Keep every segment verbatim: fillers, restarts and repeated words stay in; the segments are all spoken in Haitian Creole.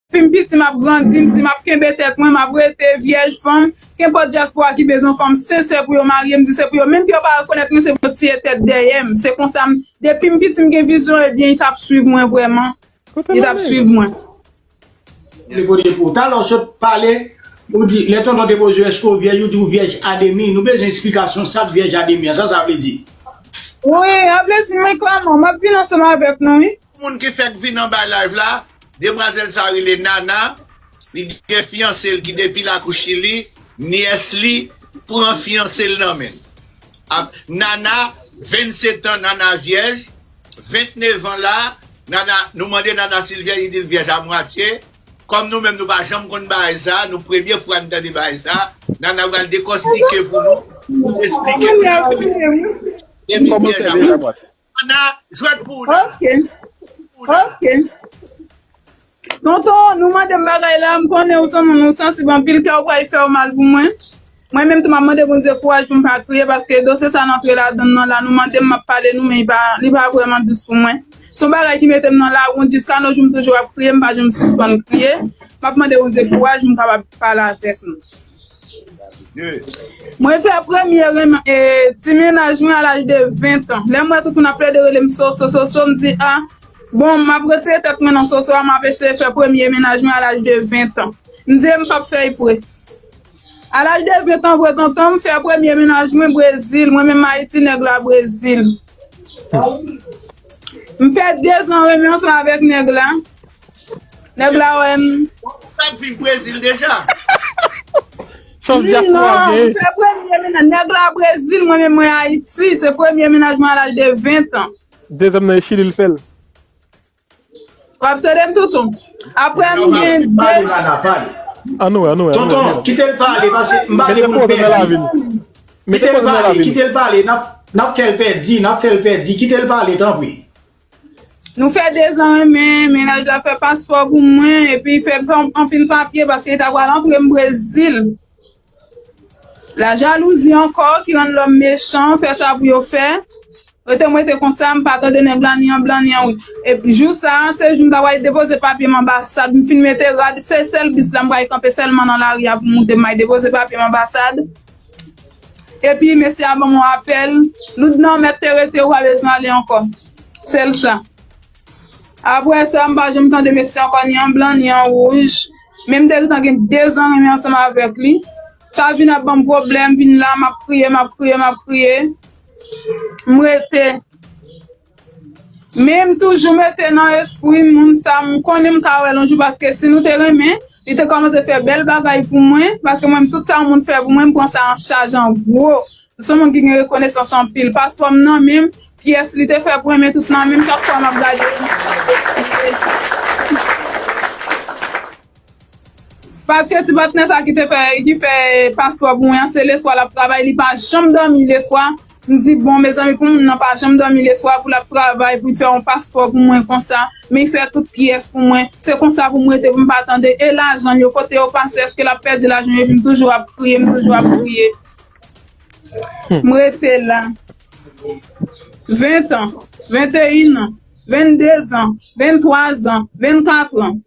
depi m piti, m ap grandi, m di m ap kenbe tèt mwen, m ap rete vyèj fanm. Kenpòt dyaspora ki bezwen fanm sensè pou yo marye, m di se pou yo. Menm ke yo pa rekonèt mwen, se pou yo tiye tèt dèyè m. Se konsa, m, depi m piti, m gen vizyon, ebyen, li t ap swiv mwen vrèman. Li t ap swiv mwen. Li poze pou ou. Talè w sot pale, ou di, lè tonton te poze w, èske w vyèj, ou di w vyèj ademi. Nou bezwen eksplikasyon sa k vyèj ademi an. Sa sa vle di? Wi, sa vle di, men klèman, m ap vin ansanm avèk nou, wi. Moun ki fèk vin anba live la, demwazèl sa rele Nana, li gen fiyanse l ki depi lakou Chili, nyès li pran fiyanse l nan men l. Ap, Nana, vennsetan, Nana vyèj, vennnevan la, Nana, nou mande Nana si l vyèj, li di l vyèj a mwatye. Kòm nou menm nou pa janm konn bagay sa, nou premye fwa n tande bagay sa, Nana pral dekòstike pou nou, pou eksplike nou. Kòman vyèj a mwatye? Ana, jwèt pou ou, Nana. Ok. Ok. Tonton, nou mande m bagay la, m konnen ou sanm, ou sansib anpil, kè w pral fè w mal pou mwen. Mwen menm tou, m ap mande Bondye kouraj pou m pa kriye, paske dosye sa n antre ladan l nan la, nou mande m, m ap pale nou, men li pa, li pa vrèman dous pou mwen. Se yon bagay ki mete m nan lawont, jiska nos jours, m toujou ap kriye, m pa janm sispann kriye. M ap mande Bondye kouraj, m kapab pale avèk nou. Mwen fè premye renmen, e, ti mennaj mwen a laj de ven an. Lè m wè tout moun ap plede rele m soso, soso, m di, a, bon, m ap retire tèt mwen nan soso a, m ap eseye fè premye mennaj mwen a laj de ven an. M di, m p ap fè l pre. A laj de ven an, vre tonton, m fè premye mennaj mwen Brezil, mwen menm Ayiti, nèg la Brezil. M fè dezan renmen ansanm avèk nèg la. Nèg la wè m. Ou pa t viv Brezil deja? Chòf dyaspora gen. Non, se premye mennaj. Nèg la Brezil, mwen menm mwen Ayiti. Se premye mennaj mwen a laj de ven an. Dezyèm nan e Chili l fè l. W ap tande m, Toutou? Apre m gen de. Pale, Nana, pale. Ann wè, ann wè, ann wè. Tonton, kite l pale, paske m pa vle pou l pèdi. Kite l pale, kite l pale. N ap, n ap fè l pèdi, n ap fè l pèdi. Kite l pale, tanpri. Nou fè dezan renmen, mennaj la fè paspò pou mwen, epi fè m fè anpil papye paske li ta pral antre m Brezil. Lajalouzi ankò ki rann lòm mechan, fè sa pou yo fè. Rete m rete konsa, m pa tande nèg la ni an blan ni an wouj. Epi jou sa, se jou m ta pral depoze papye m anbasad, m fin mete rad, se sèl bis la m pral kanpe sèlman nan lari a pou m moute, m al depoze papye m anbasad. Epi mesye a ban m yon apèl, Loudnan mèt te rete, ou pa bezwen ale ankò. Sèl sa. Apre sa, m pa janm tande mesye ankò, ni an blan, ni an wouj. Men m te gentan gen dezan renmen ansanm avèk li. Sa vin ap ban m pwoblèm, vin la, m ap kriye, m ap kriye, m ap kriye. M rete. Men m toujou mete nan espri m, moun sa, m konnen m ka wè l yon jou, paske si nou te renmen, li te kòmanse fè bèl bagay pou mwen, paske mwen, tout sa yon moun fè pou mwen, m pran sa an chaj an gwo. M se yon moun ki gen rekonesans anpil. Paspò m nan men m, pyès li te fè pou mwen, men tout nan men m, chak fwa m ap gade. Paske ti patnè sa ki te fè, ki fè paspò pou mwen an, se leswa l ap travay, li pa janm dòmi leswa. M di, bon, mezanmi, pou moun nan pa janm dòmi leswa, pou l ap travay, pou l fè yon paspò pou mwen konsa, men l fè tout pyès pou mwen. Se konsa pou m rete, pou m pa tande. E lajan l yo, kote yo pase, èske l ap pèdi lajan l yo, epi m toujou ap kriye, m toujou ap kriye. M rete la. Ven an, venteyen an, venndezan, venntwazan, vennkat an,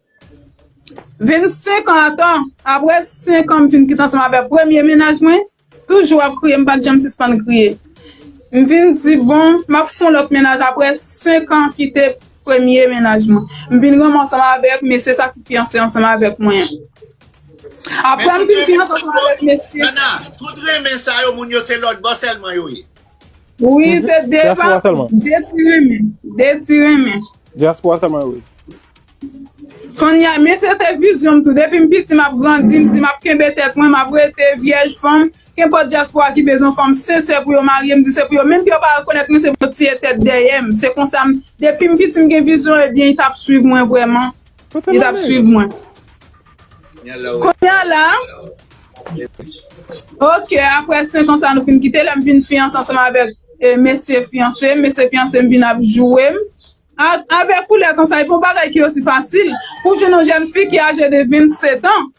vennsenk an, atann, apre senk an m fin kite ansanm avèk premye mennaj mwen, toujou ap kriye, m pa t janm sispann kriye. M vin di, bon, m ap fè yon lòt mennaj apre senk an kite premye mennaj mwen. M vin renmen ansanm avèk mesye sa ki fiyanse ansanm avèk mwen an. Apre m fin fiyanse ansanm avèk mesye. Nana, tout renmen sa yo, moun yo se lòt bò sèlman yo ye. Wi, se de, de ti renmen. De ti renmen. Dyaspora sèlman yo ye. Kounye a, men se te vizyon m tou. Depi m piti, m ap grandi, m di m ap kenbe tèt mwen, m ap rete vyèj fanm. Kenpòt dyaspora ki bezwen fanm sensè pou yo marye, m di se pou yo. Menm ke yo pa rekonèt mwen, se pou yo tiye tèt dèyè m. Se konsa, m, depi m piti, m gen vizyon, ebyen, li t ap swiv mwen vrèman. Li t ap swiv mwen. Kounye a la, ok, apre senk an sa, nou fin kite, lè m vin fiyanse ansanm avèk, e, mesye fiyanse m, mesye fiyanse m vin ap joure m. A-, avèk koulè tan sa, e pa yon bagay ki osi fasil. Pou jwenn yon jèn fi ki aje de vennsetan,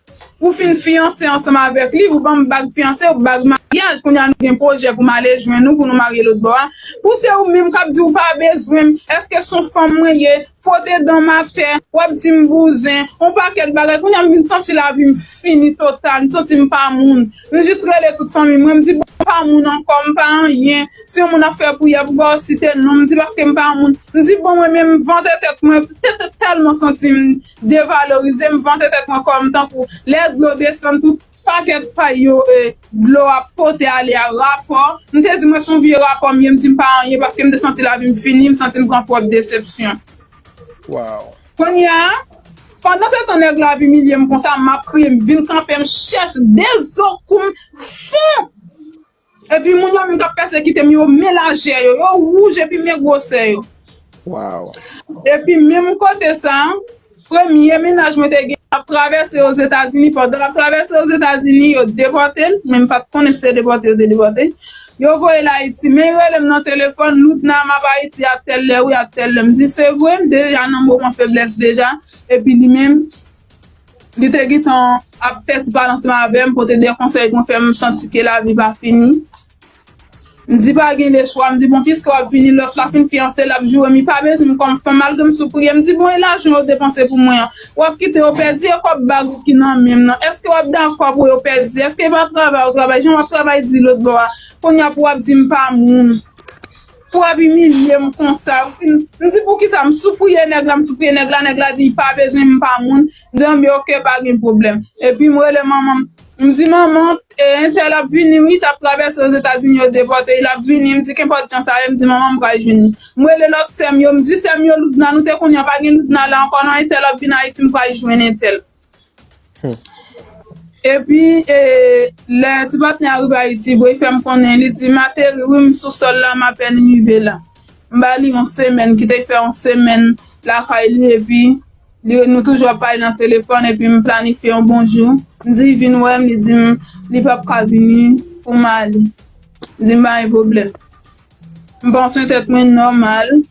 ou fin fiyanse ansanm avèk li, ou ban m bag fiyanse, ou bag ma-, maryaj, kounye a nou gen pwojè pou m ale jwenn ou, pou nou marye lòt bò a. Pou se ou menm k ap di ou pa bezwen m, èske se yon fanm mwen ye? Fwote dan m atè, w ap di m bouzen, yon pakèt bagay. Kounye a m vin santi lavi m fini total, m santi m pa moun. M jis rele tout fanmi mwen, m di, "Bon, m pa moun ankò, m pa anyen." Si yon moun ap fè priyè pou ba w site non, m di, "Paske m pa moun." M di, "Bon, mwen menm, m vante tèt mwen, tèt, tèt tèlman santi m devalorize, m vante tèt mwen kòm tankou lè dlo desann tout pakèt pay yo, e, dlo ap pote ale a rapò." M te di, "Mwen se yon vye rapò m ye," m di, "M pa anyen," paske m te santi lavi m fini, m santi m pran twòp desepsyon. Wow. Kounye a, pandan se tan nèg la ap imilye m konsa, m ap kriye, m vin kanpe, m chèche de zo kou m fon. Epi moun yo menm k ap pèsekite m yo, men lajè yo, yo wouj epi men gwosè yo. Wow. Epi menm kote sa, premye mennaj mwen te gen ap travèse Ozetazini. Pandan l ap travèse Ozetazini, yo depòte l, men m pa t konnen si se depòte yo te depòte. Yo voye l Ayiti, men yo rele m nan telefòn, "Loudna, m ap Ayiti a tèl lè, wi, a tèl lè." M di, "Se vre?" M deja nan moman feblès deja. Epi li menm, li te gentan ap fè ti pale ansanm avè m, pote de konsèy pou fè m santi ke lavi pa fini. M di, "Pa gen lechwa." M di, "Bon, piske w ap vini, lòt la fin fiyanse, l ap joure m, li pa bezwen m kòm fanm, malgre m sou priyè." M di, "Bon, e lajan yo depanse pou mwen an? W ap kite yo pèdi, e kòb bag ou ki nan men m nan? Èske w ap dakò pou yo pèdi? Èske e pa travay ou travay? Jan w ap travay di lòt bò a, kounye a pou w ap di m pa moun, pou w ap imilye m konsa." M di, "Poukisa?" M sou priyè nèg la, m sou priyè nèg la, nèg la di, "Li pa bezwen m, m pa moun." M di, "Anben, oke, pa gen pwoblèm." Epi m rele manman m. M di, "Manman, e, entèl ap vini, wi, t ap travèse Ozetazini, yo depòte, l ap vini." M di, "Kenpòt jan sa ye," m di, "Manman, m pral jwenn li." M rele lòt sè m yo, m di, "Sè m yo, Loudna, nou te konnen pa gen Loudna la ankò, non, entèl ap vin Ayiti, m pral jwenn entèl." Epi, e, lè ti patnè a rive Ayiti, bon, li fè m konnen, li di, "M ateri, wi, m sou sòl la, m apèn rive la." M ba li yon semèn, kite l fè yon semèn lakay li, epi li, nou toujou ap pale nan telefòn, epi m planifye yon bon jou. M di, "Vin wè m," li di m, li p ap ka vini pou m ale. M di, "M pa gen pwoblèm." M pran swen tèt mwen nòmal,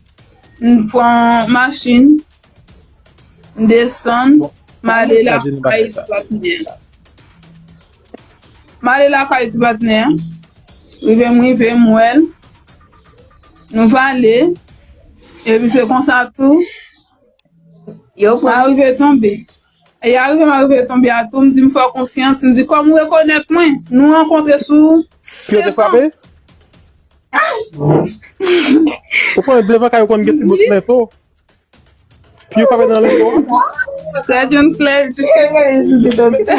m pran machin, m desann, m ale lakay ti patnè a. M ale lakay ti patnè a. Rive m rive, m wè l. Nou pale. Epi se konsa tou. Yo pran. Arive tonbe. E arive m arive tonbe a tou, m di m fè w konfyans, m di kòm ou rekonèt mwen, nou rankontre sou setan. Ou konnen devan kay ou konn gen ti bout lento. Pye w frape nan lento a. Sa jwenn flèch. Tonbe, èske,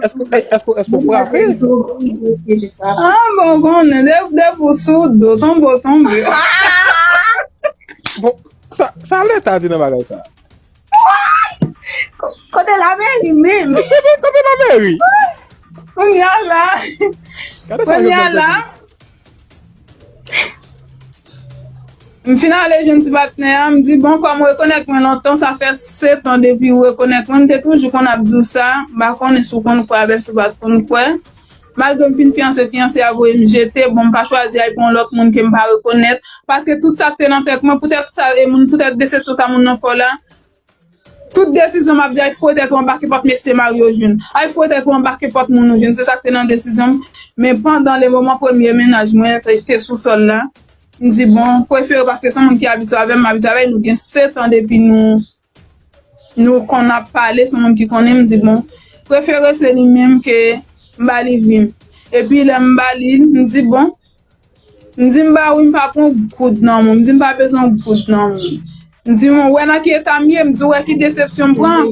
èske, èske w frape? Ah, bon, konnen, de, depi w sou do, tonbe, w tonbe. Bon, sa, sa leta di nan bagay sa? Kote lameri menm? Kote lameri? Kounye a la. Kounye a la. M fin ale jwenn ti patnè a, m di, "Bon, kòm ou rekonèt mwen lontan, sa fè sèt an depi ou rekonèt mwen, m te toujou konn ap di w sa, m pa konnen si w konn kwè avè si w pa t konn kwè." Malgre m fin fiyanse, fiyanse a voye m jete, bon, m pa chwazi al pran yon lòt moun ke m pa rekonèt, paske tout sa k te nan tèt mwen, poutèt sa, e moun, poutèt desepsyon sa moun nan fè w la, tout desizyon m ap di, ay fouye tèt ou anba kenpòt mesye mari w jwenn. Ay fouye tèt ou anba kenpòt moun ou jwenn. Se sa k te nan desizyon m. Men pandan le moman premye mennaj mwen te, te sou sòl la, m di, "Bon, prefere, paske se yon moun ki abitye avè m, m abitye avè l, nou gen sèt an depi nou, nou konn ap pale, se yon moun ki konnen m," di, "Bon, prefere se li menm ke m ba li vi m." Epi lè m ba li l, m di, "Bon," M di, "M ba ou, m pa pran goud nan men w." M di, "M pa bezwen goud nan men w." M di, "Mwen wè nan ki eta m ye." M di, "Ou wè ki desepsyon m pran?"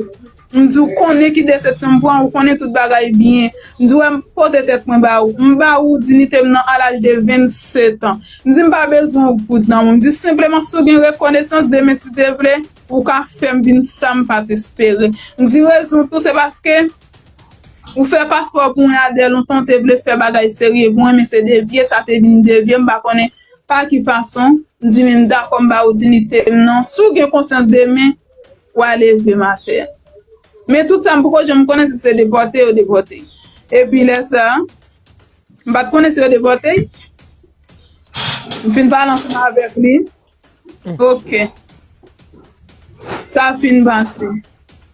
M di, "Ou konnen ki desepsyon m pran, ou konnen tout bagay byen." M di, "Ou wè m pote tèt mwen ba ou. M ba ou dinite m nan a laj de vennsenk an." M di, "M pa bezwen goud nan men w." M di, "Senpleman, si w gen rekonesans demen, si te vle, ou ka fè m vin sa m pa t espere." M di, "Rezon tou, se paske ou fè paspò pou mwen a dè lontan, ou te vle fè bagay serye pou mwen, men se devye sa te vin devye, m pa konnen pa ki fason." M di, "Men m dakò, m ba ou dinite m nan. Si w gen konsyans demen, w a leve m atè." Men tout sa, m poko janm konnen si se depòte yo depòte. Epi lè sa, m pa t konnen si yo depòte. M fin pale ansanm avèk li. Ok. Sa fin pase.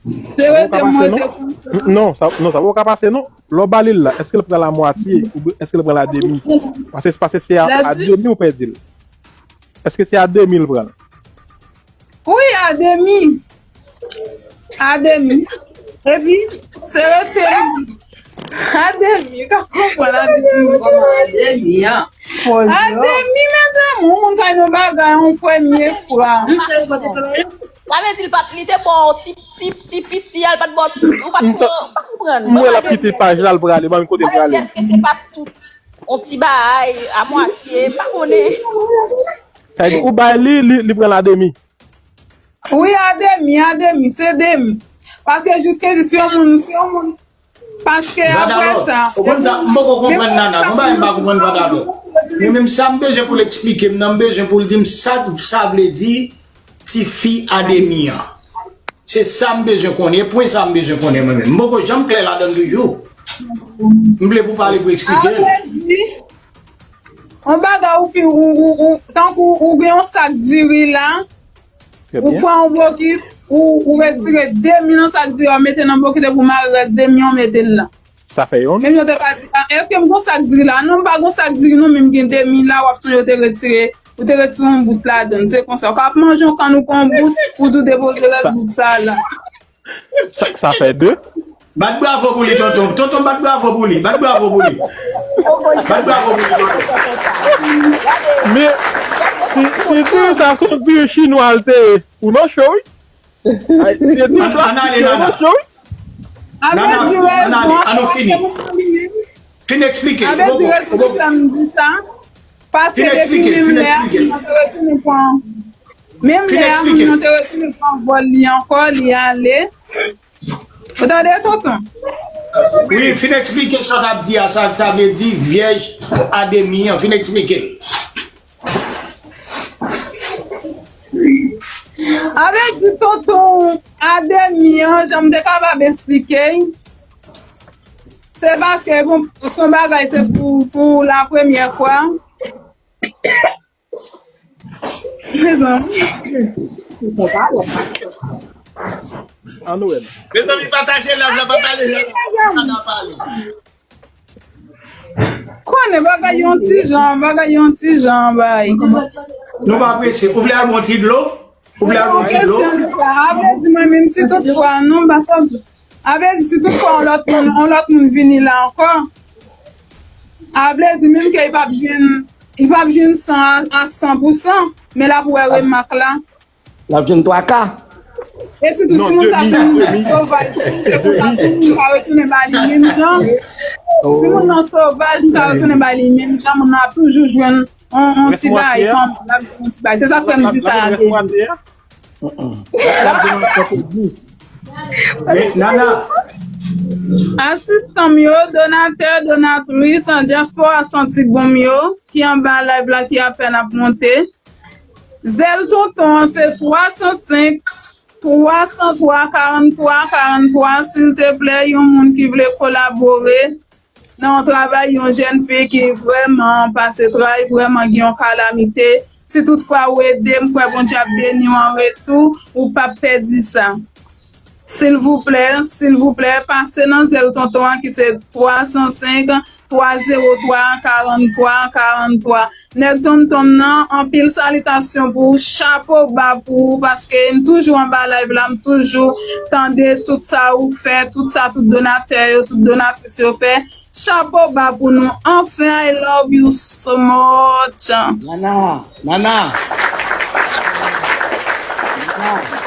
Se rete mwen te konsa. Non, sa, non, sa poko ka pase, non. Lè w ba li l la, èske l pran l a mwatye oubyen èske l pran l a demi? Paske, paske se a, a demi ou pèdi l. Èske se a demi l pran l? Wi, a demi. A demi. Epi, se rete a demi. Ka konprann a demi. A demi, mezanmi, yon moun ka yon bagay yon premye fwa. Sa vle di l pa t, li te ba w ti, ti, ti piti a, l pa t ba w tout, ou pa t pran, ou pa konprann. M wè l ap kite paj la, l prale, ban m kote l prale. Èske se pa tout yon ti bagay, a mwatye, m pa konnen. Sa vle di, ou bay li, li, li pran l a demi. Wi, a demi, a demi, se demi. Paske jiskaske si yon moun, si yon moun, paske apre sa, ou konn sa, m poko konprann Nana, gon bagay m pa konprann Vandalo. Men menm sa m bezwen pou l eksplike m nan, m bezwen pou l di m sa, sa vle di tifi a demi an. Se sa m bezwen konnen, e pwen sa m bezwen konnen mwen menm. M poko janm klè ladann toujou. M vle pou pale pou eksplike l. Sa vle di, yon bagay ou fin, ou, ou, ou, tankou ou gen yon sak diri la, ou pran yon bokit, ou, ou retire demi nan sak diri a, ou mete nan bokit epi ou mare rès demi an, ou mete l la. Sa fè yonn. Menm yo te ka di, "Ah, èske m gon sak diri la?" Non, m pa gon sak diri, non, men m gen demi la, w ap sonje yo te retire, ou te retire yon bout ladann. Se konsa, ou ka ap manje yon kann ou pran yon bout, ou di w depoze rès bout sa la. Sa, sa fè de. Bat bravo pou li, tonton. Tonton, bat bravo pou li. Bat bravo pou li. Bat bravo pou li, tonton. Men, si, si di sa se yon diri chinwa l te ye, ou nan cho, wi. Ay, se di sa, ou nan cho, wi. Nana, Nana, ann nou fini. Fin eksplike. Avè di rezon ki fè m di sa, paske depi menm lè a, moun nan te retounen pran, menm lè a, moun nan te retounen pran vòl li ankò, li ale. Ou tande, tonton? Wi, fin eksplike sa w t ap di a, sa, sa vle di vyèj a demi an, fin eksplike l. Avè di tonton a demi an, jan m te kapab eksplike, se paske bon, se yon bagay, se pou, pou la premyè fwa. Mezanmi. Ann wè. Mezanmi, pataje live la, pataje live la. Konnen bagay yon ti jan, bagay yon ti jan, bay. Nou pa prese. Ou vle al bwè yon ti dlo? Ou vle al bwè yon ti dlo? Avè di mwen menm si tout fwa, non, m pa sòt. Avè di si tout fwa yon lòt moun, yon lòt moun vini la ankò, avè di menm ke li p ap jwenn, li p ap jwenn san a, a san pou san, men l ap wè remak la. L ap jwenn twa ka. E sitou si moun sa se yon moun sovaj, se konsa tou, moun ka retounen ba li menm jan. Si moun nan sovaj, moun ka retounen ba li menm jan, moun nan ap toujou jwenn yon, yon ti bagay kanmenm, l ap jwenn yon ti bagay. Se sa k fè m di sa a. Nana. Asistan m yo, donatè, donatris, dyaspora santi bon m yo, ki anba live la, ki apèn ap monte. Zèl tonton an se twa san senk, twa san twa, karannntwa, karannntwa, silteplè, yon moun ki vle kolabore nan yon travay, yon jèn fi ki vrèman pase tray, vrèman gen yon kalamite. Si toutfwa ou ede, m kwè Bondye ap beni w an retou, ou p ap pèdi sa. Silvouplè, silvouplè, pase nan zèl tonton an ki se twa san senk, twa zewo twa, karannntwa, karannntwa. Nèg Tonmtonm nan, anpil salitasyon pou ou, chapo ba pou ou, paske m toujou anba live la, m toujou tande tout sa ou fè, tout sa tout donatè yo, tout donatris yo fè. Chapo ba pou nou, anfen, I love you so much. Nana, Nana. Nana.